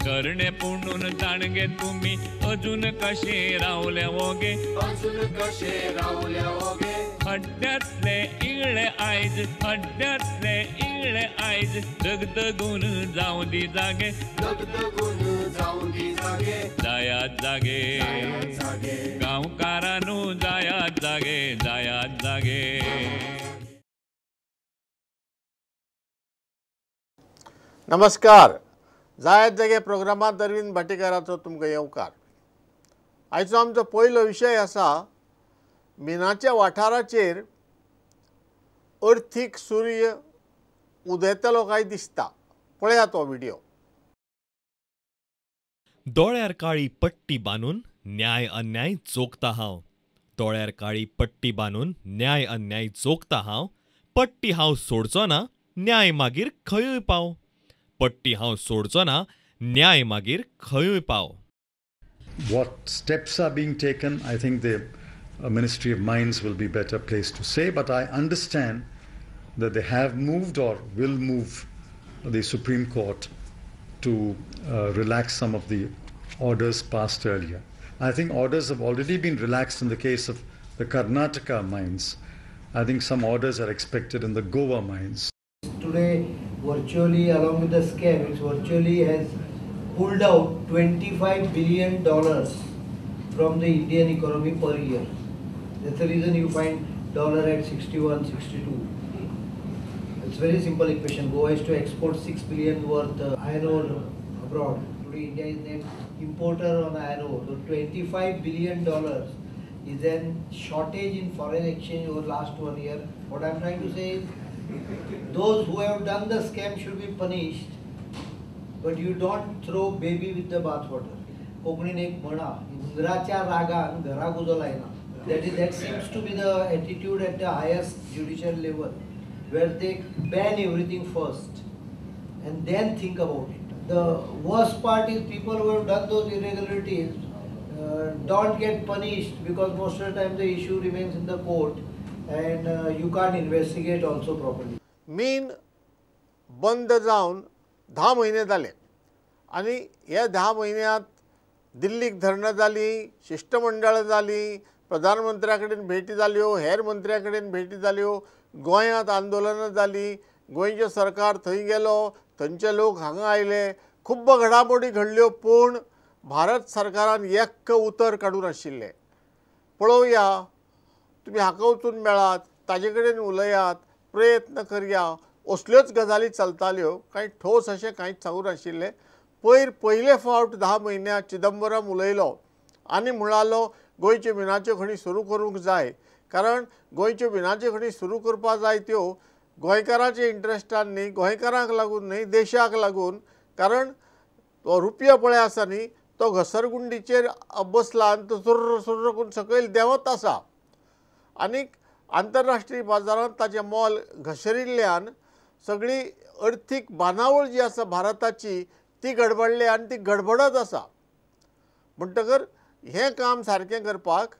करणे पुणून जाणगे तुमी अजून कशे रावले वोगे, अजून कशे रावले वोगे। हड्ड्यांतले इगळे आयज, हड्ड्यांतले इगळे आयज दगदगून जावं दी जागे, दगदगून जावं दी जागे। जायात जागे गांवकारानू, जायात जागे, जायात जागे। नमस्कार, जायात जागे प्रोग्रामांत अरविंद भाटीकाराचो तुमकां येवकार। आयचो आमचो पयलो विशय आसा मिनाच्या वाठाराचेर अर्थीक सूर्य उदेतलो काय दिसता। पळयात हो व्हिडिओ। दोळ्यार काळी पट्टी बांदून न्याय अन्याय जोखता हांव, दोळ्यार काळी पट्टी बांदून न्याय अन्याय जोखता हांव, पट्टी हांव सोडचो ना न्याय मागीर खंयूय पाव, पट्टी हांव सोडचो ना न्याय मागीर खंयूय पाव। What steps are being taken, I think the Ministry of Mines will be better placed to say, but I understand that they have moved or will move the Supreme Court to relax some of the orders passed earlier. I think orders have already been relaxed in the case of the Karnataka mines. I think some orders are expected in the Goa mines. Today, virtually along with the scam, it virtually has pulled out $25 billion from the Indian economy per year. That's the reason you find dollar at 61, 62. It's very simple equation. Goa is to export 6 billion worth iron ore abroad. Today India is net importer on iron ore. So $25 billion is an shortage in foreign exchange over last 1 year. What I'm trying to say is, those who have done the scam should be punished, but you don't throw baby with the bathwater. कोंकणीन एक म्हणा, इंद्राच्या रागान घरा उजो लायना. That seems to be the attitude at the highest judicial level, where they ban everything first and then think about it. The worst part is people who have done those irregularities don't get punished, because most of the time the issue remains in the court and you can't investigate also properly. मीन बंद जावन 10 म्हयने जाले आनी ह्या 10 म्हयन्यांत दिल्लीक धरणां जालीं, शिश्टमंडळां जालीं, प्रधानमंत्र्या कडेन भेटी जाल्यो, हेर मंत्र्या कडेन भेटी जाल्यो, गोंयांत आंदोलनां जालीं, गोंयचें सरकार थंय गेलो, थंयचे लोक हांगा आयले, खूब्ब घडामोडी घडल्यो, पूण भारत सरकारान एक्क उतर काडूंक नाशिल्लें। पळोवया, तुमी हाका वचून मेळात, ताजे कडेन उलयात, प्रयत्न करया, असल्योच गजाली चलताल्यो, कांय ठोस अशें कांयच सांगूंक नाशिल्लें। पयर पयले फावट 10 म्हयन्यांत चिदंबरम उलयलो आनी म्हणालो गोंयच्यो मिनाच्यो खणी सुरू करूंक जाय, कारण गोंयच्यो मिनाच्यो खणी सुरू करपाक जाय त्यो गोंयकारांच्या इंट्रस्टान न्ही, गोंयकारांक लागून न्ही, देशाक लागून। कारण तो रुपया पळय आसा न्ही, तो घसरगुंडीचेर बसला आनी तो सुर्र सुर्र करून सकयल देंवत आसा आनीक आंतरराष्ट्रीय बाजारांत ताचें मोल घसरिल्ल्यान सगळी अर्थीक बांदावळ जी आसा भारताची ती गडबडली आनी ती गडबडत आसा। म्हणटकर हें काम सारकें करपाक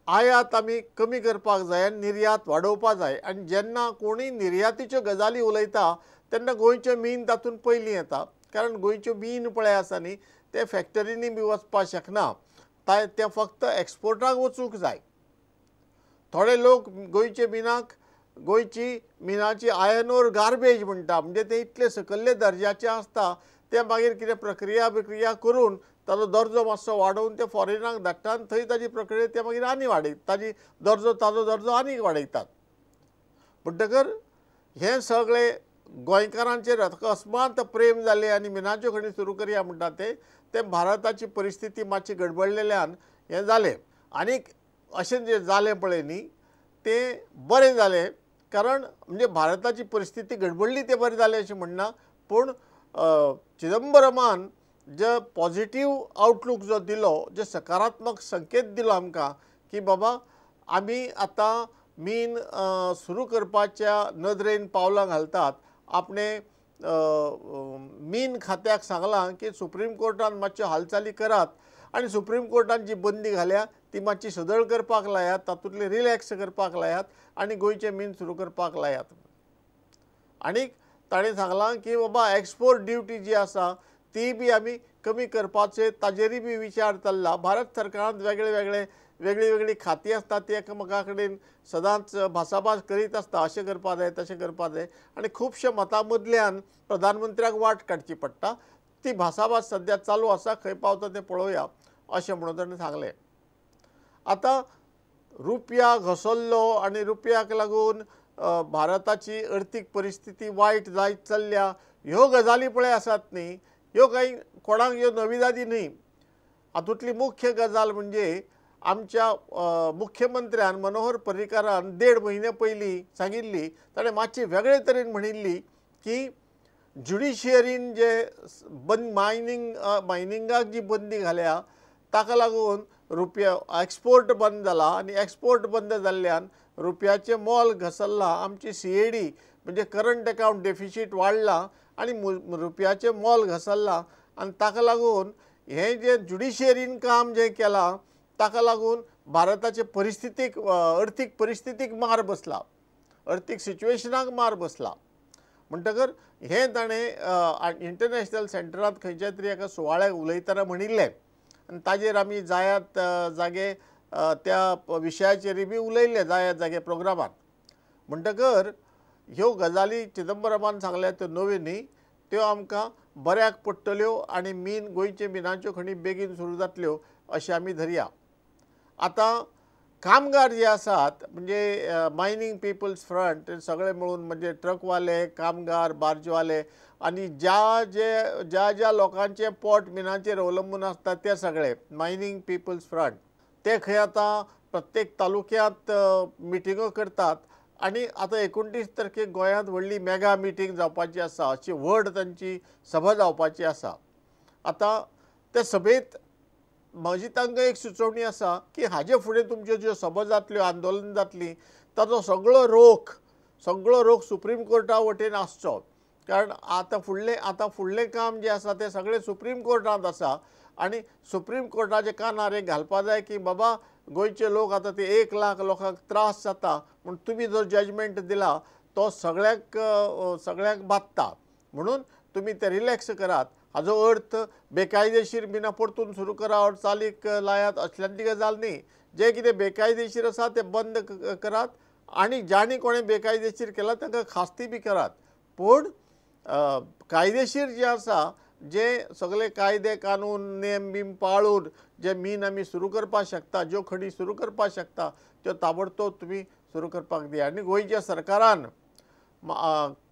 आयात आमी कमी करपाक जाय आनी निर्यात वाडोवपाक जाय। आनी जेन्ना कोणूय निर्यातीच्यो गजाली उलयता तेन्ना गोंयचें मीन तातूंत पयलीं येता, कारण गोंयच्यो मीन पळय आसा न्ही तें फॅक्टरींनी बी वचपाक शकना, तें फक्त एक्सपोर्टाक वचूंक जाय। थोडे लोक गोंयचे मिनाक गोंयची मिनाची आयर्न ओर गार्बेज म्हणटा, म्हणजे तें इतलें सकयल्ले दर्जाचें आसता तें मागीर कितें प्रक्रिया बिक्रिया करून ताजो दर्जो मातसो वाडोवन ते फॉरेनाक धाडटा आनी थंय ताजी प्रक्रिया ते मागीर आनी वाडयता, ताजी दर्जो ताजो दर्जो आनीक वाडयतात। म्हणटकर हें सगळें गोंयकारांचेर अकस्मात प्रेम जालें आनी मिनाच्यो खणी सुरू करया म्हणटा तें भारताची परिस्थिती मातशी गडबडलेल्यान हें जालें। आनीक अशें जें जालें पळय न्ही तें बरें जालें, कारण म्हणजे भारताची परिस्थिती गडबडली तें बरें जालें अशें म्हणना, पूण चिदंबरमान जे पॉझिटिव्ह आउटलूक जो दिलो, जे सकारात्मक संकेत दिलो आमकां की बाबा आमी आतां मीन सुरू करपाच्या नदरेन पावलां घालतात। आपणे मीन खात्याक सांगलां की सुप्रीम कोर्टान मातश्यो हालचाली करात आनी सुप्रीम कोर्टान जी बंदी घाल्या ती मातशी सदळ करपाक लायात, तातूंतली रिलॅक्स करपाक लायात आनी गोंयचें मीन सुरू करपाक लायात। आनीक ताणें सांगलां की बाबा एक्सपोर्ट ड्युटी जी आसा ती बी आमी कमी करपाचे ताजेरय बी विचार चल्ला। भारत सरकारान वेगळे वेगळे वेगळी वेगळी खातीं आसता ती एकामेका कडेन सदांच भासाभास करीत आसता, अशें करपा जाय तशें करपा जाय आनी खुबशे मतां मदल्यान प्रधानमंत्र्याक वाट काडची पडटा। ती भासाभास सद्या चालू आसा, खंय पावता तें पळोवया अशें म्हणून ताणें सांगलें। आतां रुपया घसरलो आनी रुपयाक लागून भारताची अर्थीक परिस्थिती वायट जायत चल्ल्या ह्यो गजाली पळय आसात न्ही, ह्यो कांय कोणाक ह्यो नविदादी न्ही। हातूंतली मुख्य गजाल म्हणजे आमच्या मुख्यमंत्र्यान मनोहर पर्रीकारान 1.5 म्हयने पयलीं सांगिल्ली, ताणें मातशी वेगळे तरेन म्हणिल्ली की ज्युडिशियरीन जे बंद मायनिंगाक जी बंदी घाल्या ताका लागून रुपया एक्सपोर्ट बंद जाला आनी एक्सपोर्ट बंद जाल्ल्यान रुपयाचें मोल घसरलां, आमची CAD म्हणजे करंट अकावंट डेफिसीट वाडलां आनी रुपयाचें मोल घसरलां आनी ताका लागून हें जें ज्युडिशियरीन काम जें केलां ताका लागून भारताचे परिस्थितीक अर्थीक परिस्थितीक मार बसला, अर्थीक सिच्युएशनाक मार बसला। म्हणटकर हें ताणें इंटरनॅशनल सेंटरांत खंयच्या तरी एका सुवाळ्याक उलयतना म्हणिल्लें आनी ताजेर आमी जायात जागे त्या विशयाचेरय बी उलयल्ले जायात जागे प्रोग्रामांत। म्हणटकर ह्यो गजाली चिदंबरमान सांगल्या त्यो नव्यो न्ही, त्यो आमकां बऱ्याक पडटल्यो आनी मीन गोंयचे मिनाच्यो खणी बेगीन सुरू जातल्यो अशें आमी धरया। आतां कामगार जे आसात म्हणजे मायनींग पिपल्स फ्रंट सगळे मेळून म्हणजे ट्रकवाले, कामगार, बार्जवाले आनी ज्या जे ज्या ज्या लोकांचें पोट मिनाचेर अवलंबून आसता ते सगळे मायनींग पिपल्स फ्रंट ते खंय आतां प्रत्येक तालुक्यांत मिटिंगो करतात आनी आतां 29 तारखेक गोंयांत व्हडली मेगा मिटींग जावपाची आसा, अशी व्हड तांची सभा जावपाची आसा। आतां ते सभेंत म्हजी तांकां एक सुचोवणी आसा की हाजे फुडें तुमच्यो ज्यो सभा जातल्यो, आंदोलन जातलीं ताचो सगळो रोख सुप्रीम कोर्टा वटेन आसचो, कारण आतां फुडलें काम जें आसा तें सगळें सुप्रीम कोर्टांत आसा आनी सुप्रीम कोर्टाच्या कानार एक घालपा जाय की बाबा गोंयचे लोक आतां ते 1 लाख लोकांक त्रास जाता म्हूण तुमी जो जजमेंट दिला तो सगळ्यांक सगळ्यांक बादता, म्हणून तुमी ते रिलॅक्स करात। हाजो अर्थ बेकायदेशीर मिनां परतून सुरू करा और चालीक लायात असल्यांतली गजाल न्ही, जें कितें बेकायदेशीर आसा तें बंद करात आनी जांणी कोणें बेकायदेशीर केलां तांकां खास्ती बी करात, पूण कायदेशीर जें आसा जे सगळे कायदे कानून नेम बीम पाळून जे मीन आमी सुरू करपाक शकता, ज्यो खणी सुरू करपाक शकता त्यो ताबडतोब तुमी सुरू करपाक दिया। आनी गोंयच्या सरकारान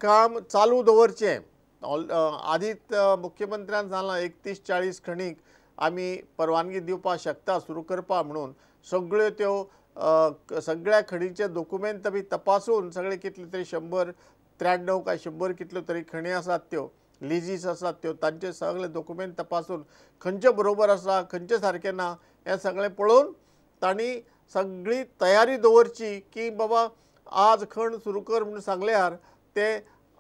काम चालू दवरचें। आदींच मुख्यमंत्र्यान सांगलां 31-40 खणीक आमी परवानगी दिवपाक शकता सुरू करपाक म्हणून, सगळ्यो त्यो सगळ्या खणीचे दोकुमेंत बी तपासून सगळे कितले तरी 193 काय 100 कितल्यो तरी खणी आसात त्यो लिजीस आसात त्यो तांचे सगळे दोकुमेंत तपासून खंयचे बरोबर आसा खंयचे सारकें ना हें सगळें पळोवन तांणी सगळी तयारी दवरची की बाबा आज खण सुरू कर म्हणून सांगल्यार ते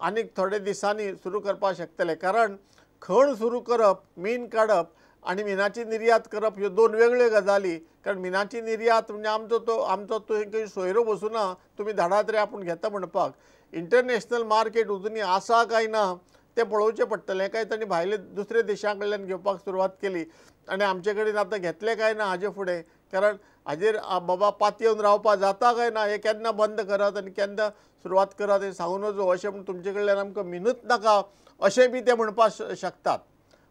आनीक थोडे दिसांनी सुरू करपाक शकतले। कारण खण सुरू करप, मीन काडप आनी मिनाची निर्यात करप ह्यो दोन वेगळ्यो गजाली, कारण मिनाची निर्यात म्हणजे आमचो तो खंय सोयरो बसूना तुमी धाडात रे आपूण घेता म्हणपाक, इंटरनॅशनल मार्केट अजुनूय आसा काय ना तें पळोवचें पडटलें। काय तांणी भायले दुसऱ्या देशां कडल्यान घेवपाक सुरवात केली आनी आमचे कडेन आतां घेतलें काय ना हाजे फुडें, कारण हाजेर बाबा पातयेवन रावपा जाता काय ना हें केन्ना बंद करात आनी केन्ना सुरवात करात हें सांगू नजो, अशें म्हूण तुमचे कडल्यान आमकां मिनूच नाका अशें बी ते म्हणपाक शकतात।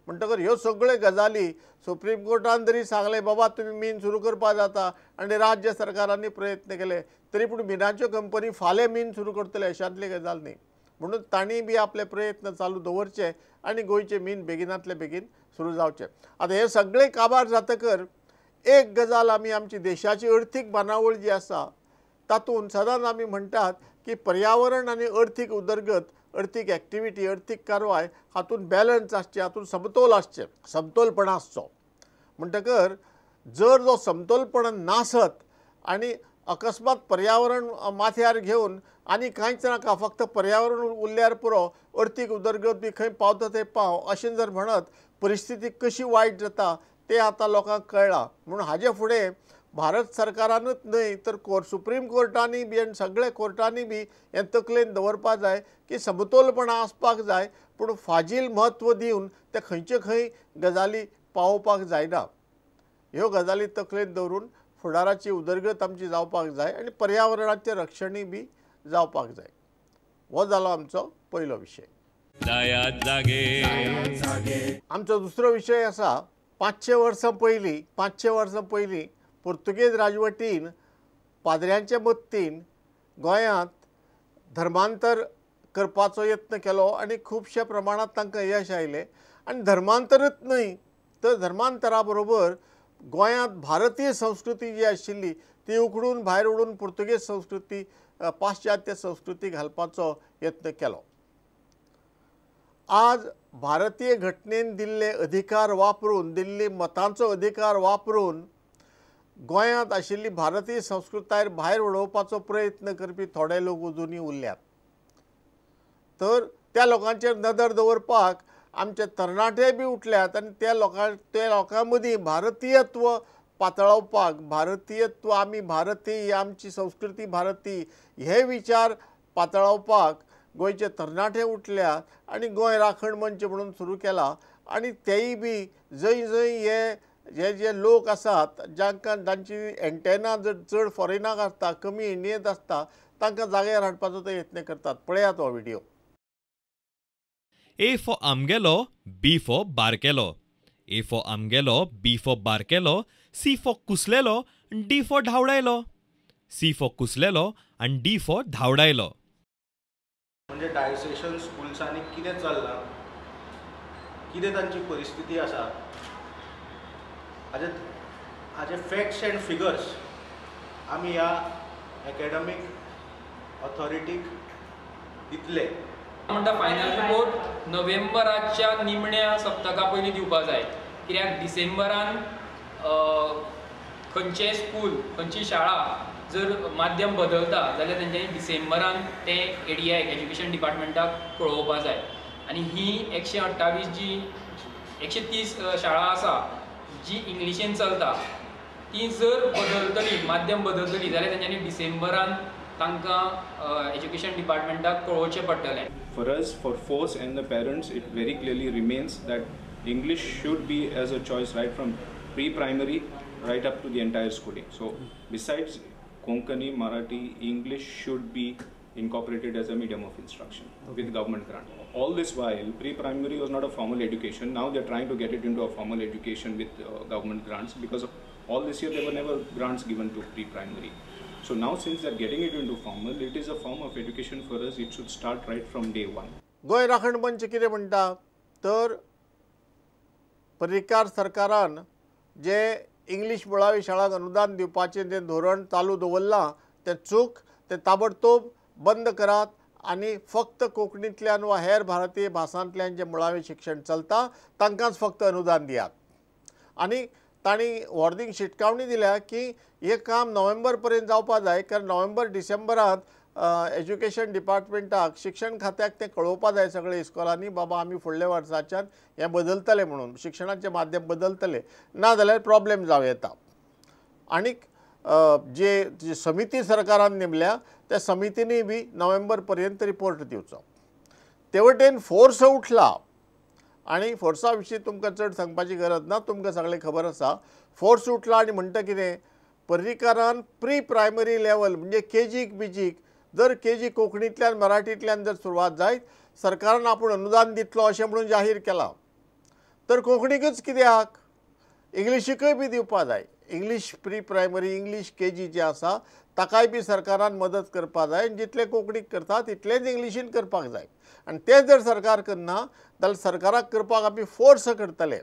म्हणटकर ह्यो सगळ्यो गजाली सुप्रीम कोर्टान जरी सांगलें बाबा तुमी मीन सुरू करपाक जाता आनी राज्य सरकारांनी प्रयत्न केले तरी पूण मिनाच्यो कंपनी फाल्यां मीन सुरू करतले अशांतली गजाल न्ही, म्हणून तांणी बी आपले प्रयत्न चालू दवरचे आनी गोंयचें मीन बेगिनांतले बेगीन सुरू जावचें। आतां हें सगळें काबार जातकर एक गजाल आमी आमची देशाची अर्थीक बांदावळ जी आसा तातूंत सदांच आमी म्हणटात की पर्यावरण आनी अर्थीक उदरगत, अर्थीक एक्टिविटी, अर्थीक कारवाय हातूंत बॅलन्स आसचें, हातूंत समतोल आसचें, समतोलपणा आसचो। म्हणटकर जर जो समतोलपणा नासत आनी अकस्मात पर्यावरण माथ्यार घेवन आनी कांयच नाका फक्त पर्यावरण उरल्यार पुरो, अर्थीक उदरगत बी खंय पावता थंय पाव अशें जर म्हणत परिस्थिती कशी वायट जाता तें आतां लोकांक कळ्ळां। म्हणून हाजे फुडें भारत सरकारानूच न्हय तर सुप्रीम कोर्टांनी बी आनी सगळे कोर्टांनी बी हें तकलेन दवरपाक जाय की समतोलपणा आसपाक जाय। पूण फाजील म्हत्व दिवन ते खंयचे खंय गजाली पावोवपाक जायना. ह्यो गजाली तकलेंत दवरून फुडाराची उदरगत आमची जावपाक जाय आनी पर्यावरणाचें रक्षणूय बी जावपाक जाय. हो जालो आमचो पयलो विशय. आमचो दुसरो विशय आसा 500 वर्सां पयलीं 500 वर्सां पयलीं पुर्तुगेज राजवटीन पाद्र्यांचे मत्तीन गोंयांत धर्मांतर करपाचो यत्न केलो आनी खुबश्या प्रमाणांत तांकां यश आयलें. आनी धर्मांतरच न्हय तर धर्मांतरा बरोबर गोंयांत भारतीय संस्कृती जी आशिल्ली ती उखडून भायर उडून पुर्तुगेज संस्कृती पाश्चात्य संस्कृती घालपाचो यत्न केलो. आज भारतीय घटनेन दिल्ले अधिकार वापरून, दिल्ली मतांचो अधिकार वापरून गोंयांत आशिल्ली भारतीय संस्कृताय भायर उडोवपाचो प्रयत्न करपी थोडे लोक अजुनूय उरल्यात. तर त्या लोकांचेर नदर दवरपाक आमचे तरणाटे बी उठल्यात आनी त्या लोकां मदीं भारतीयत्व पातळावपाक, भारतीयत्व, आमी भारतीय, आमची संस्कृती भारतीय हे विचार पातळावपाक गोंयचे तरणाटे उठल्यात आनी गोंय राखण मंच म्हणून सुरू केला. आनी तेय बी जंय जंय हे जे जे लोक आसात जांकां जांची एंटेना जर चड फॉरेनाक आसता, कमी इंडियेंत आसता, तांकां जाग्यार हाडपाचो ते यत्न करतात. पळयात हो व्हिडियो. ए फॉर आमगेलो, बी फॉर बारकेलो. ए फॉर आमगेलो, बी फॉर बारकेलो, सी फॉर कुसलेलो, डी फॉर धांवडायलो. सी फॉर कुसलेलो आनी डी फॉर धांवडायलो. म्हणजे डायसेशन स्कुल्सांनी कितें चल्लां, कितें तांची परिस्थिती आसा, हाजे फॅक्ट्स एंड फिगर्स आमी ह्या एकेडमीक ऑथॉरिटीक दितले. म्हणटा फायनल रिपोर्ट नोव्हेंबराच्या निमण्या सप्तका पयलीं दिवपा जाय, कित्याक डिसेंबरान खंयचें स्कूल, खंयची शाळा जर माध्यम बदलता जाल्यार तेंच्यांनी डिसेंबरान तें एडीआय एज्युकेशन डिपार्टमेंटाक कळोवपा जाय. आनी ही 128 जी 130 शाळा आसा जी इंग्लिशीन चलता ती जर बदलतली, माध्यम बदलतली जाल्यार तेंच्यांनी डिसेंबरान तांकां एज्युकेशन डिपार्टमेंटाक कळोवचें पडटलें. For us, for FORCE and the parents, it very clearly remains that English should be as a choice right from pre-primary right up to the entire schooling. So besides Konkani, Marathi, English should be incorporated as a medium of instruction with government grant. All this while, pre-primary was not a formal education. Now they're trying to get it into a formal education with government grants, because all this year there were never grants given to pre-primary. So now since they're getting it into formal, it is a form of education for us. It should start right from day one. Goa राखण मंच कितें म्हणटा तर पर्रीकार सरकारान जे English मुळावी शाळांक अनुदान दिवपाचें जें धोरण चालू दवरलां तें चूक, तें ताबडतोब बंद करात आनी फक्त कोंकणींतल्यान वा हेर भारतीय भासांतल्यान जें मुळावें शिक्षण चलता तांकांच फक्त अनुदान दियात. आनी तांणी वॉर्निंग शिटकावणी दिल्या की हें काम नोव्हेंबर पर्यंत जावपा जाय, कारण नोव्हेंबर डिसेंबरांत एज्युकेशन डिपार्टमेंटाक, शिक्षण खात्याक तें कळोवपा जाय सगळे इस्कॉलांनी, बाबा आमी फुडल्या वर्साच्यान हें बदलतले म्हणून, शिक्षणाचें माध्यम बदलतले, ना जाल्यार प्रॉब्लेम जावं येता. आनीक जे समिती सरकारान नेमल्या त्या समितींनी बी नोव्हेंबर पर्यंत रिपोर्ट दिवचो. ते वटेन फोर्स उठला आनी फोर्सा विशीं तुमकां चड सांगपाची गरज ना, तुमकां सगळें खबर आसा. फोर्स उठला आनी म्हणटा कितें, पर्रीकारान प्री प्रायमरी लेवल म्हणजे केजीक बिजीक जर केजी कोंकणींतल्यान मराठींतल्यान जर सुरवात जायत सरकारान आपूण अनुदान दितलो अशें म्हणून जाहीर केलां, तर कोंकणीकच कित्याक, इंग्लिशीकय बी दिवपा जाय. English pre primary, English KG जे आसा ताकाय बी सरकारान मदत करपा जाय, आनी जितलें कोंकणीक करता तितलेंच इंग्लिशीन करपाक जाय. आनी तें जर सरकार करना जाल्यार सरकाराक करपाक आमी फोर्स करतले.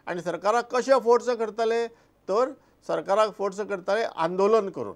आनी सरकाराक कशें फोर्स करतले तर सरकाराक फोर्स करतले आंदोलन करून.